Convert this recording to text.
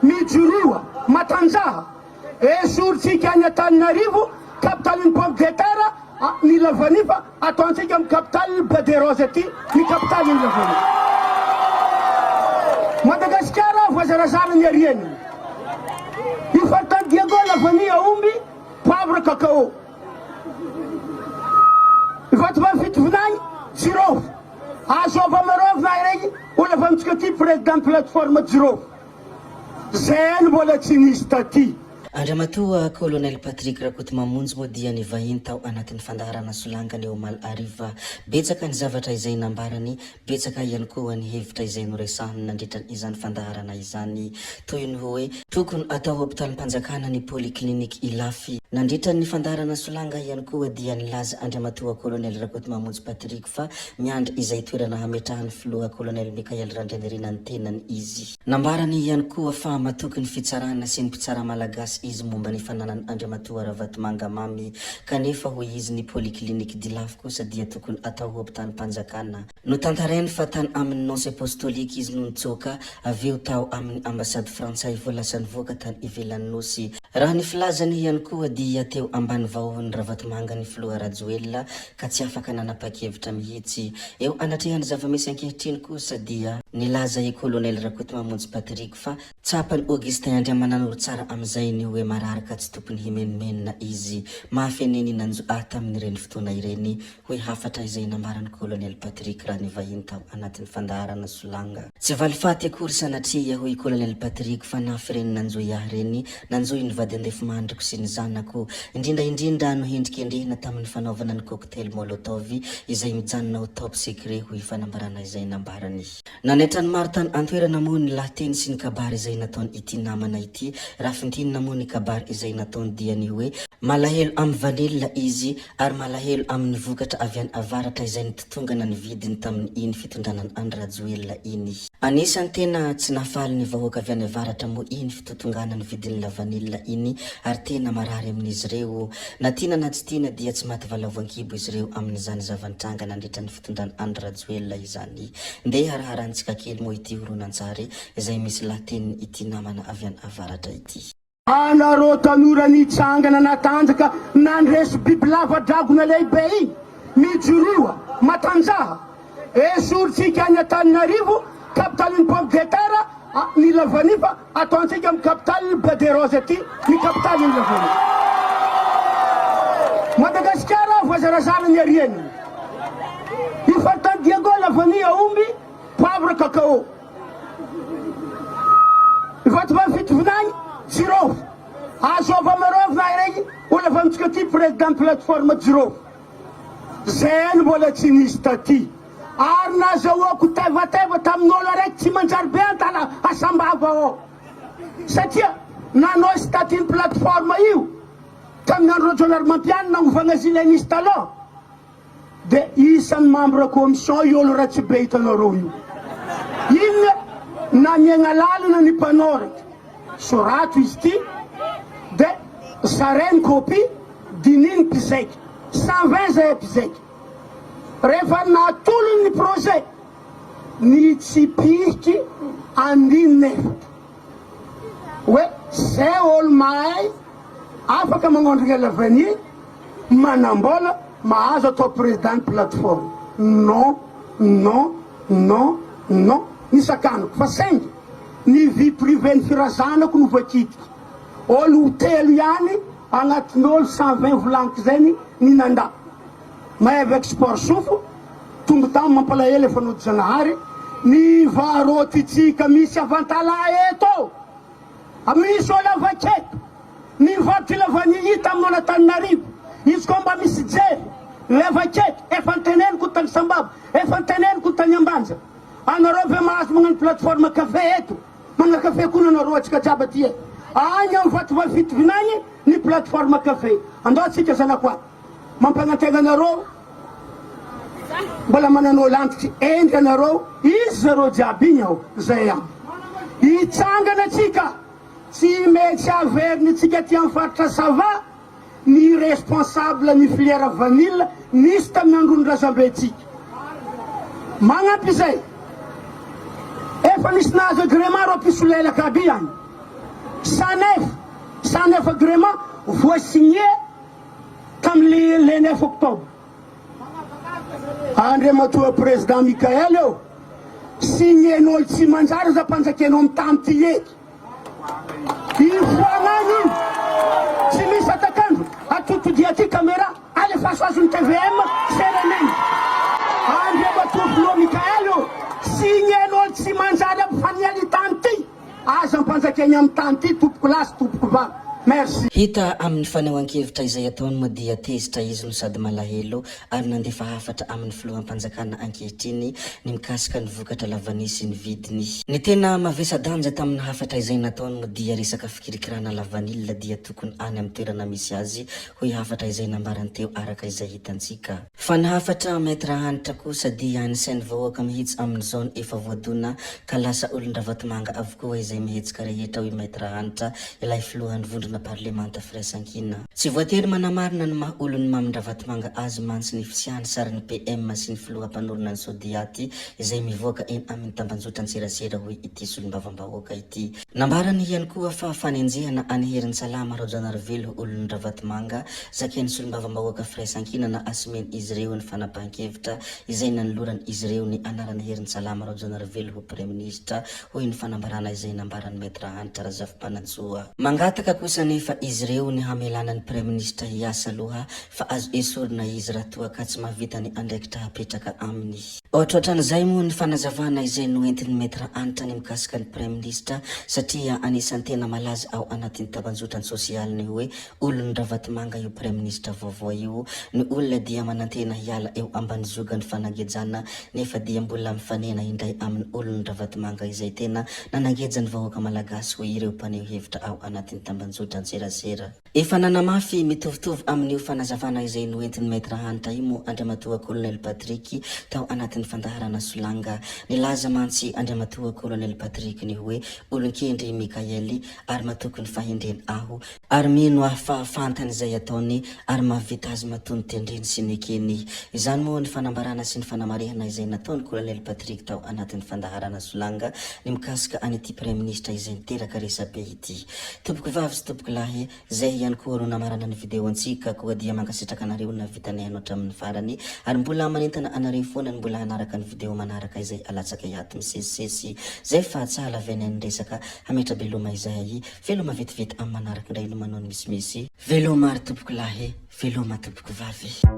Mijoroa, matanjaha. Esorintsika any Antananarivo, capitalin'ny pomme de terre, ny lavanille fa ataontsika amin'ny capitale bois de rose aty ny capitalin'ny lavanille. Madagasikara voazarazara ny hariany. Io faritany Diego lavanille, aomby, poivre, cacao. Vatovavy Fitovinany, Jirofo. Azo avy aminareo avy na iray olona avy amintsika aty président plateforme Jirofo. Zay no mbola tsy nisy taty. Andriamatoa Colonel Patrick Rakotomamonjy moa dia nivahiny tao anatin'ny fandaharana Solanga ny omaly hariva. Betsaka ny zavatra izay nambarany, betsaka ihany koa ny hevitra izay noresahany nandritra izany fandaharana izany. Toy ny hoe, tokony atao hopitalim-panjakana ny Polyclinique Ilafy. Nandritra ny fandaharana Solanga ihany koa dia nilaza Andriamatoa Colonel Rakotomamonjy Patrick fa miandry izay toerana hametrahan'ny filoha Colonel Mickaël Randrianirina ny tenany izy. Nambarany ihany koa fa matoky ny fitsarana sy ny mpitsara malagasy izy momba ny fananan'i Andriamatoa Ravatomanga Mamy kanefa hoy izy ny Polyclinique d'Ilafy kosa dia tokony atao hopitalim-panjakana. Notantarainy fa tany amin'ny Nonce Apostolique izy no nitsoaka, avy eo tao amin'ny ambasady frantsay vao lasa nivoaka tany ivelan'ny Nosy. Raha ny filazany ihany koa dia teo ambany vahohon'i Ravatomanga ny filoha Rajoelina ka tsy afaka nanapa-kevitra mihitsy. Eo anatrehan'ny zava-misy ankehitriny kosa dia nilaza i Kolonely Rakotomamonjy Patrick fa tsapan'i Augustin Andriamananorotsara amin'izay ny hoe marary ka tsy tokony himenomenona izy. Mafy anie ny nanjo ahy tamin'ireny fotoana ireny, hoy hafatra izay nambaran'i Kolonely Patrick raha nivahiny tao anatin'ny fandaharana Solanga. Tsy valifaty akory sanatria, hoy Kolonely Patrick fa nafy ireny nanjohy ahy ireny Nanjohy ny vady andefimandriko sy ny zanako. Indrindra indrindra nohendrikendrehina tamin'ny fanaovana ny cocktail molotov izay mijanona ho top secret hoy fanambarana izay nambarany. Nanaitra ny maro tany antoerana moa ny lahateny sy ny kabary izay nataon ity namana ity. Raha fintinina moa ny kabary izay nataony dia ny hoe malahelo amin'ny vanille izy ary malahelo amin'ny vokatra avy any avaratra izay nitotongana ny vidiny tamin'ny iny fitondrana an'i Rajoelina iny. Anisan'ny tena tsy nahafaly ny vahoaka avy any avaratra moa iny fitotongana ny vidin'ny lavanila iny ary tena marary amin'izy ireo. Na tiana na tsy tiana dia tsy maty valavo an-kibo izy ireo amin'izany zava-nitranga nandritra ny fitondran'i Andry Rajoelina izany. Ndeha haraharantsika kely moa ity horonantsary izay misy lahateniny ity namana avy any avaratra ity. Anareo tanora nitsangana natanjaka nandresy bibilava dragona lehibe iny, mijoroa, matanjaha. Esorintsika any Antananarivo, capitalin'ny pomme de terre, ny lavanille fa ataontsika amin'ny capitale bois de rose aty ny capitalin'ny lavanille. Madagasikara voazarazara ny hariany. Io faritany Diego lavanille, aomby, poivre, cacao. Vatovavy Fitovinany, Jirofo. Azo avy aminareo avy na iray olona avy amintsika aty président plateforme Jirofo. Zay no mbola tsy nisy taty. Ary nazahoako taivataiva tamin'olo araiky tsy manjary be antala asambava ao. Satria nanao statut ny plateforme io tamin'ny andro Rajaonarimampianina nanovagna azy ilay nisy taloha. De isan'ny membre commission io olo ratsibe hitanareo io. Inona namiagna lalana ny mpanoratra. Sorato izy ity de zarainy copie diniho ny mpizaika. 120 zahay mpizaika. Rehefa natolony ny projet ny tsipihiky andininy efatra hoe zay olo mahay afaka magnondrigna lavanille Manambola mahazo atao président ny plateforme non non non non ny sakanako fa saingy ny vie privée ny firazanako no voakitika olo telo ihany agnatin'olo 120 volaniko zay ny nanda mahay avec sport sofo tonga tamy mampalahelo efa nody Zagnahary ny varotitsika misy avantala eto Misy olo avaketo mivarotra ila vanille tamin'ny olo Antananarivo izy koa mba misy jery le avaketo efa noteneniko tany Sambava efa noteneniko tany Ambanja anareo ve mahazo magnano plateforme café eto magnano café koa nanareo atsika jiaby aty e agny am Vatovavy Fitovinagny ny plateforme café andao atsika zanako ato Mampanantena anareo mbola manana olo antitry endry anareo izy zareo jiaby igny ao zay aby hitsangana tsika tsy metsy averiny tsika aty am faritra sava ny responsable ny filière vanille nisy tamin'ny andron'ny razambe tsika magnampy izay efa nisy nahazo agrément reo mpisolelaka aby agny. 109, 109 agrément voa-signé tamin'ny le 9 octobre. Andriamatoa Président Mickaël ô, signé-n'olo tsy manjary aza ampanjakenao amin'ny tany ty eto. Ifoanagna io, tsy misy atak'andro, atoditodia aty caméra, alefaso azon'ny tvm, cnn. Andriamatoa Filoha Mickaël ô, signé-n'olo tsy manjary ampifaniany ny tany ty. Aza ampanjakegny amin'ny tany ty tompoko lahy sy tompoko vavy. Merci. Hita amin'ny fanehoan-kevitra izay ataony moa dia tezitra izy no sady malahelo ary nandefa hafatra amin'ny filoham-panjakana ankehitriny ny mikasika ny vokatra lavanille sy ny vidiny. Ny tena mavesa-danja tamin'ny hafatra izay nataony moa dia resaka fikirikirana lavanila dia tokony any amin'ny toerana misy azy hoy hafatra izay nambarany teo araka izay hitantsika. Fa ny hafatra Maître Hanitra kosa dia ny sain'ny vahoaka mihitsy amin'izao no efa voadona ka lasa olon-dRavatomanga avokoa izay mihetsika rehetra hoy Maître Hanitra ilay filohan'ny vondrona parlemanta Firaisankina. Tsy voatery manamarina ny maha olon'ny Mamin-dRavatomanga azy mantsy ny fisiahan'ny sarin'ny PM sy ny filoha mpanorina ny Sodiat izay mivoaka eny amin'ny tambanjotran-tserasera hoy ity solombavambahoaka ity. Nambarany ihany koa fa fanenjehana an'i Herintsalama Rajaonarivelo olon'ny Ravatomanga, zakain'ny solombavambahoaka Firaisankina na Asimen'izy ireo ny fanapahan-kevitra izay nanoloran'izy ireo ny anaran'i Herintsalama Rajaonarivelo ho Praiminisitra, hoy ny fanambarana izay nambaran'ny Maître Hanitra Razafimanantsoa. Mangataka kosa anefa izy ireo ny hamelana ny Praiminisitra hiasa aloha fa azo esorina izy raha toa ka tsy mahavita ny andraikitra hapetraka aminy. Ohatrohatran'izay moa ny fanazavana izay noentin'ny Maître Hanitra ny mikasika ny Praiminisitra satria anisan'ny tena malaza ao anatin'ny tambanjotran-tsosialy ny hoe olon'i Ravatomanga io Praiminisitra vaovao io. Ny olona dia manantena hiala eo ambany ziogan'ny fanagejana nefa dia mbola mifanena indray amin'ny olon'i Ravatomanga izay tena nanageja ny vahoaka Malagasy hoy ireo mpaneho hevitra ao anatin'ny tambanjotran-tserasera. Efa nanamafy mitovitovy amin'io fanazavana izay noentin'i Maître Hanitra io moa Andriamatoa Colonel Patrick tao anatin'ny fandaharana Solanga. Nilaza mantsy Andriamatoa Colonel Patrick ny hoe olon-kendry i Mickaël ary matoky ny fahendreny aho ary mino aho fa fantany izay ataony ary mahavita azy matoa notendreny sy nekeny. Izany moa ny fanambarana sy ny fanamarihana izay nataon'i Colonel Patrick tao anatin'ny fandaharana Solanga ny mikasika an'ity Praiminisitra izay niteraka resabe ity. Tompoko vavy sy tompoko lahy, zay ihany koa no namarana ny video antsika, koa dia mankasitraka anareo nahavita nihaino hatramin'ny farany, ary mbola manentana anareo foana ny mbola hanaraka ny video manaraka izay alatsakay ato misesisesy, zay fa tsy hahalavianay ny resaka, hametra-beloma izahay, veloma vetivety amin'ny manaraka indray no manao ny misimisy. Veloma ary tompoko lahy, veloma tompoko vavy.